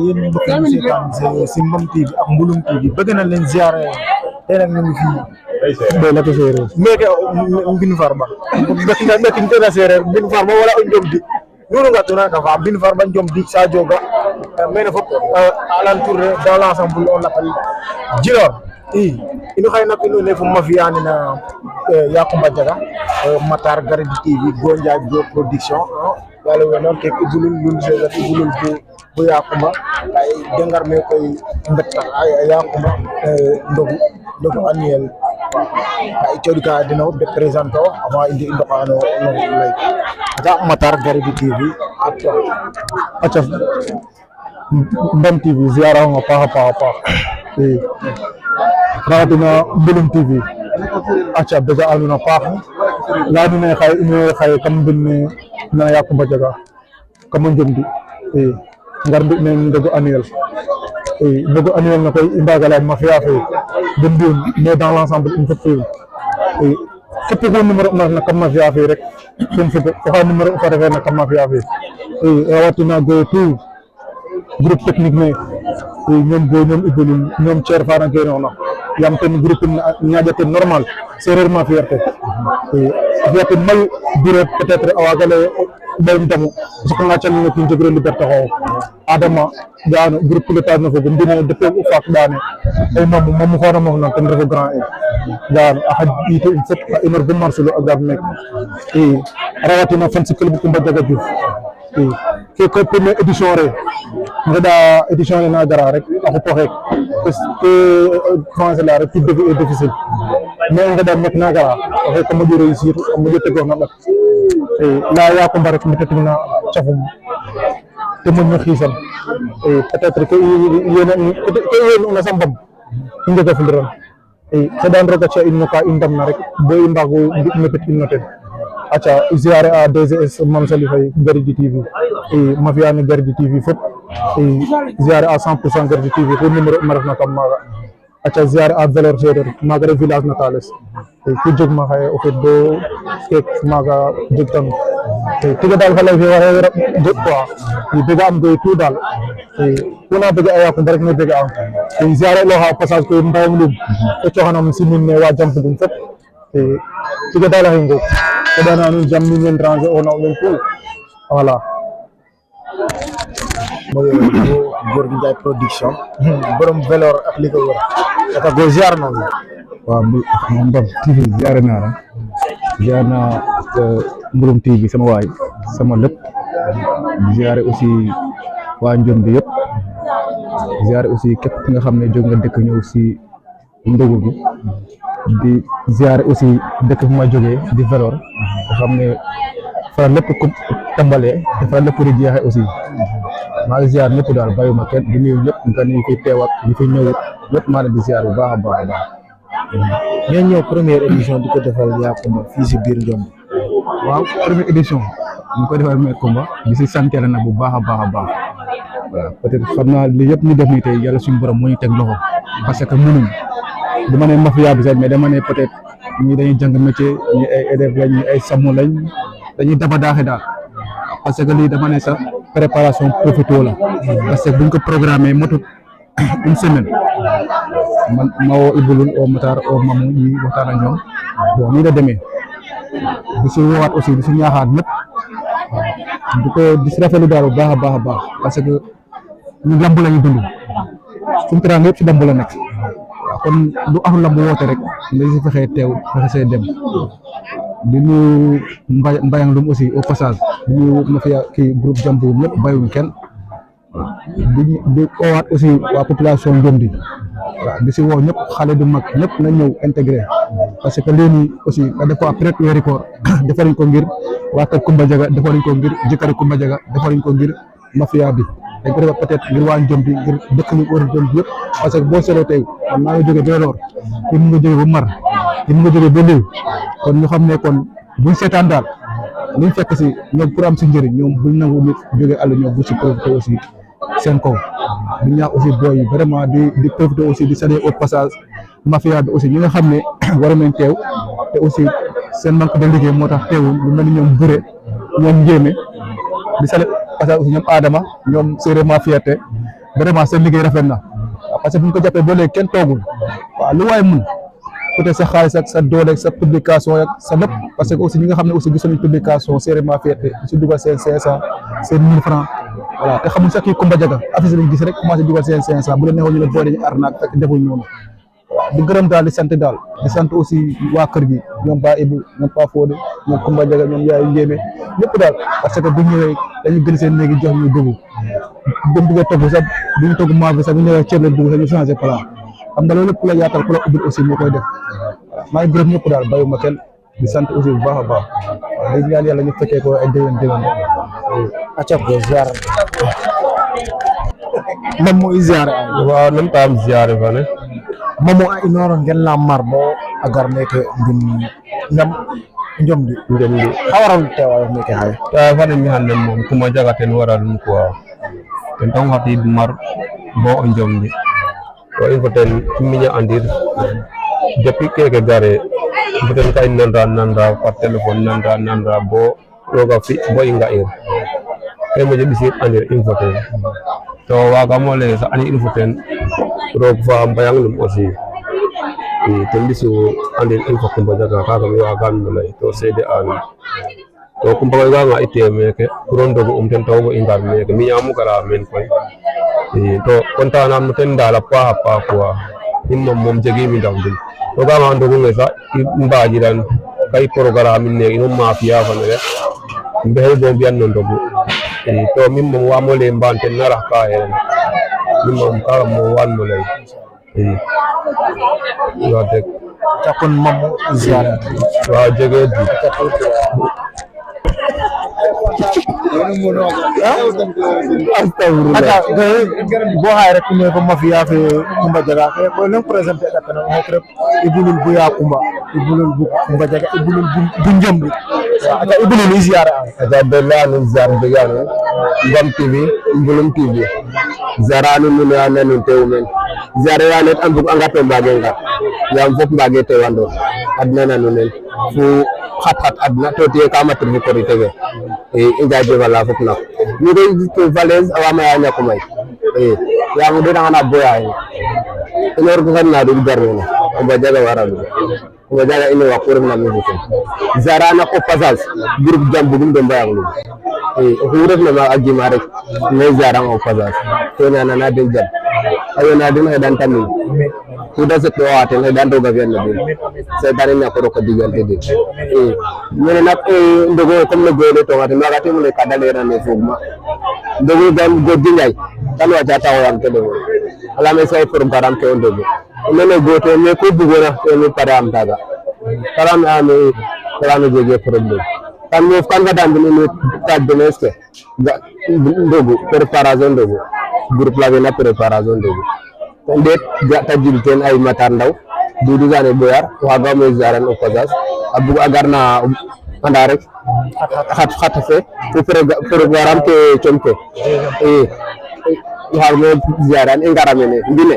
yéen mbokk yi seetaan si Mbam TV ak Mbulum TV bëgg nañ leen ziaré tey nag ñu ngi fii doy la ko séeréer meke mbin farba ɓekin tena séeréer mbin farba wala o njomdi nunu nga tuna ka fa mbin farba njomdi sa joga mene fop alentour dans l'ensemble on l'appelle Djilor inu xay nak inu ne fu mafia nena Yacoumba Diaga Matar Garidi TV Gonja Go production yalla wonor ke bulul lun sega bulul bu Yacoumba ay dengar me koy mbetta ay Yacoumba ndogu annuel ay codika dina de présento avant indi ndokano lay da Matar Garidi TV acha Mbam TV ziara nga paha rawatina Mbulum TV acha bega aluna paax la nu ne xay kam bin na Yacoumba Diaga kam njomdi ngar mbi ne ndogu annuel ndogu annuel na koy i mbaga lay mafia fe den mbi'un mais dans l'ensemble in fop képp ku numéro na kam mafia fe rek ten fop oxa numéro fa refe na kam mafia fe rawatina goye tout groupe technique ne ñoom boy ñoom Ibelin ñoom Thier Fana genoxna yam ten groupe ñaƴaten normal sereer ma fiyarte fiyaten mayu bureau peut être a waga lay ɓayum tamu o saqanga calel kiin jegiro liberté xooxof Adama ga'ano groupe pilotage na fogum mbine depuis o faak ɗaane ay mamu xoona moof na ten refu grand e ga'ano a xaƴ ite in fop a inor bo marselo a gar meke rawatina fan si club Coumba Diaga Diouf ke koy première édition re ngeɗa édition ne na gara rek a xupo xeek parce que commencer la rek tout début est difficile mais ngeɗa mek na gara o xeek a moƴo réussir a moƴo tegoox na ɗat la Yacoumba rek mete tigna cafum te moƴno xiisan peut être ke yeen una sa Mbam i njega fuliran xeɗan roga ci'a in no ka i ndamna rek bo i mbago mbi mepet in no ten aca ziare a DGS Mame Sali Faye Garidi TV mafia ne Garidi TV fop ziare a 100% Garidi TV ko numéro ma refna kam maaga aca ziare a Velor Sereer maaga ref village natales ku jeg ma xaye o feet bo keek maaga jeg tan tiga daal fa lay fe waxe jeg quoi bega am goy tout daal kuna bega a Yacoumba rek ne bega am ziare loxa o passage koy Mbayang Loum o coxanam simin ne wa Jampugum fop tiga daal a xengo keɗana nuun jam nu ngeen ranger o naw leen tout voilà Gorgui Ndiaye production borom Velor ak li ko wër aka go ziar noonu waaw Mbam TV ziar naa la ziar naa Mbulum TV sama waay sama lépp ziare aussi waa Njomdi yëpp ziare aussi képp ki nga xam ne jóg nga dëkk ñëw si ndogu bi di ziare aussi dëkk bi ma jógee di Velor nga xam ne fa lépp ko tàmbalee te fa lépp di jeexee aussi maa ngi ziar ñëpp daal bàyyuma kenn di nuyu ñëpp nga ni fi teew ak ñi fi ñëwut ñëpp maa leen di ziar bu baax a baax a baax. ngeen ñëw première édition di ko defal Yacoumba fii si biir Njomdi. waaw première édition ñu ko defal Yacoumba di si sant Yàlla nag bu baax a baax a baax waaw peut être xam naa li yëpp ñu def nii tey yàlla suñu borom moo ñu teg loxo parce que mënuñ dama ne mafia bi sax mais dama ne peut être ñi dañuy jàng métier ñi ay élèves lañ ñi ay sàmm lañ dañuy daba daaxe daal parce que lii dama ne sax préparation profito la parce que buñ ko programmé motut une semaine man ma woo Ibulun o Matar o Mamu ñi waxtaan ak ñoom bon nii la demee di si woowaat aussi di si ñaaxaat ñëpp di ko di si rafetlu daal bu baax a baax a baax parce que ñun lamb lañu dund suñu teraanga yëpp si lamb la nekk kon lu am lamb woote rek nga si fexee teew fexe see dem di nuyu Mbayang Loum aussi au passage di nuyu mafia kii groupe Jampugum ñëpp bàyyiwuñ kenn di oowaat aussi waa population Njomdi waaw di si woo ñëpp xale du mag ñëpp na ñëw intégré parce que léegi aussi nga def ko après weeri koor defaruñ ko ngir waa kër Coumba Diaga defaruñ ko ngir jëkkëri Coumba Diaga defaruñ ko ngir mafia bi dañ ko def peut être ngir waa Njomdi ngir dëkk ñu war Njomdi yëpp parce que boo seetloo tey man maa ngi jógee Velor kii mu nga jógee ba Mar kii mu nga jógee ba Léew kon ñu xam ne kon buñ seetaan daal liñ fekk si ñoom pour am si njëriñ ñoom buñ nangu nit jógee àll ñoom bu si profité aussi seen kaw di ñaax aussi booy yi vraiment di profité aussi di saluer au passage mafia bi aussi ñi nga xam ne waroon nañ teew te aussi seen manque de liggéey moo tax teewul lu mel ni ñoom Bure ñoom Njéeme di saluer passage aussi ñoom Adama ñoom Séeréer ma fierté vraiment seen liggéey rafet na parce que bu ñu ko jàppee ba léegi kenn toogul waaw lu waay mun peut-être sa xaalis ak sa doole ak sa publication ak sa lépp parce que aussi ñi nga xam ne aussi gis nañu publication Séréma Fierté si dugal seen 500 seen 1000 francs voilà te xamul sax kii Coumba Diaga affiche lañ gis rek commencé dugal seen 500 bu la neexoon ñu ne boo dañuy arnaque fekk defuñ noonu waaw di gërëm daal di sant daal di sant aussi waa kër gi ñoom Ba Ibou ñoom Pa Fodé ñoom Coumba Diaga ñoom Yaayu Njéeme ñëpp daal parce que bu ñëwee dañuy gën seen néegi jox ñu dugg dem duggee togg sax bu ñu togg maafe sax bu ñu ñëwee ceeb la dugg sax ñu changé plat xam nga loolu lépp la yaatal ku la ubbil aussi moo koy def waaw maa ngi gërëm ñëpp daal bàyyiwuma kenn di sant aussi bu baax a baax waaw di ñaan yàlla ñu fekkee ko ay déwén acap ko ziar mamo i ziar waaw nam taam ziare fane mamo a inoron ngel na marbo agar meke ndin ngam njomdi njomdi hawaron tewa meke hay ta fane mi hande moom Coumba Diaga ten wara ɗum quoi ten tong hatid mar bo o njomdi to il faut ten miña andir depuis keke gare il faut ten ka i nanra par téléphone nanra bo roga fi bo i nga'ir ke moƴo ɓisir andir il faut ten to wagamo leye sax ani il faut ten roog fa mbayang lum aussi i ten mbisu andir il faut Coumba Diaga kaga mi wagam no ley to seede anum to Coumba Diaga i teew meke pour o ndogu ten taxu i ngar meke miñamu gara meen koy i to content nam no ten daal a paax a paax quoi in moom jegimi ndam din to gama ndogu nge sax i mbajiran ka i programme in neke ino mafia fane rek mbexey bo mbiyan no ndogu i to min moom wamo leye mbaan ten na rax ka heren min moom kaga moom waan mo ley i wax deg takon mamo i ziar waaw jege di ata bo hay rek ne ko mafia fe Coumba Diaga fe ko len présenté ka tan o rek ibulul bu ya ibulul bu Coumba Diaga ibulul bu njombi ata ibulul i ziar ata belani zar begano Ngam TV Mbulum TV zaranu nuno ya nanu tewmen zare ya net ambuk angato mbage ngat yam fop mbage tewando adna nanu nen fu khat adna to tie kamatir bu korite ge e jaje wala fop nak ni do valise awama ya nyakumay ya mu dina na boya inor ko na do garno Coumba Diaga waralu Coumba Diaga ino wa kurum na musique zarana ko passage groupe jambu dum do mbayang lu o ref na ma agima rek ne zarang o passage to na na den jam ayo na den hedan tamin ku da se to waten hedan do gaven na den se dare na ko digante de ñene nak ndogo comme le goyle to ngati ma gati mu le kadale ran ne fogma ndogo dam goddi ngay tan wa jata o yam to do ala me say programme ke on dogo nene goto me ko bugona to me param daga param ame param jege problème kan mo kan gadam ni tag de neske ndogo préparation ndogo groupe la na préparation ndogo ndet ta jilten ay matar ndaw dudu gane boyar waga mo zaran o passage abu agarna anda rek khat fe programme ke chomke har mo zaran ngaramene ndine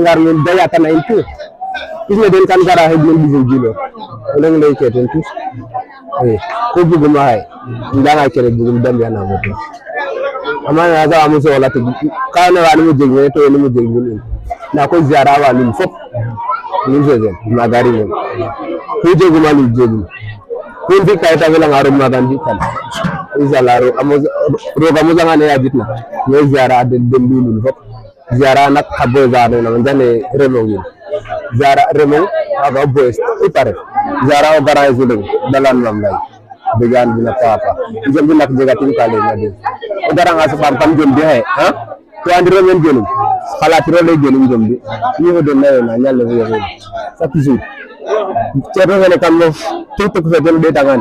ngar men daya tan en tout isne den kan gara hedmen bisu jilo leng lay keten tout ko buguma hay ndanga kere bugum dambi ana moto amana za amu so wala to kana wani mu jegme to ni mu jegme na ko ziara wa lim fop ni jeje magari ni ko jeguma ni jegme ko ndi kay ta wala ngaro magandi kan izalaro amo roga mo zanga ne yajitna ne ziara de dembilul fop ziara nak habo zane na ndane remongin zara remong aga boys ipare zara o gara izulung dalan mamlay began bina papa jëm bi nak jega tin kale na de o dara nga sa pam jëm bi hay ha to andi remen jëlum xalaat ro lay jëlum jëm bi ñu do nayo na ñal wi yow chaque jour ceerno ngene kam no tout ko fe de tangan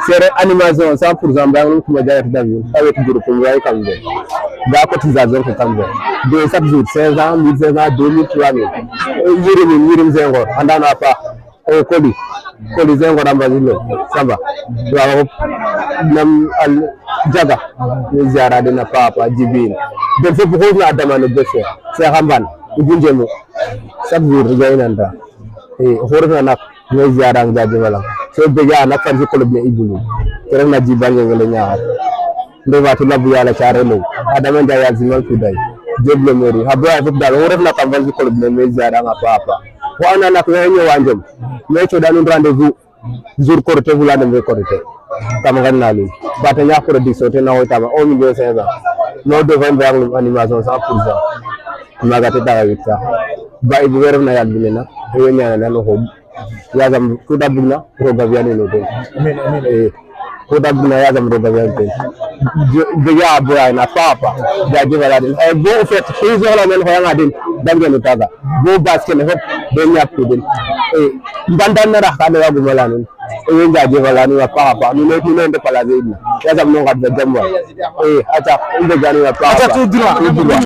sere animation 100% ba ngi Coumba Diaga davi avec groupe way kam de da cotisation ko kam de chaque jour 500 1500 2000 3000 yirim zengo andana pa o koli zengo ramba dilo samba wa nam al jaga ni ziara de na papa jibin de fop ko na demande de faire c'est xamban gunjemu chaque jour gaynanda horna nak ni ziara ngaji wala so beja nak fan ci club ne ibulu rek na jibange ngale ñaar ndewatu labu yalla ci arelo adama ndayal ci mal ku day Diop Lemeri ha boy fop dal o refna kam fan club ne me ziara nga papa ko ana nak we ñëwa njëm me ci dañu rendez-vous jour Korité wala dem Korité kam ganna lu bata ñaax production te na wotama 1 million 500 no devant vers animation 100% maga te daga wit sax ba ibu weref na yal bi na yo ñaana na ko yagam ku da bugna roga biane no ten ko da bugna yagam roga biane ten de ya boy na papa ja jibala den ay bo fet toujours la men ko nga den damgenu taga bo basket ne hop do ñap den mbandan na rax ka ne wagu mala non e ngaje wala ni wa papa ni ne de pala de yagam no ngat de jamwa acha inde gani wa papa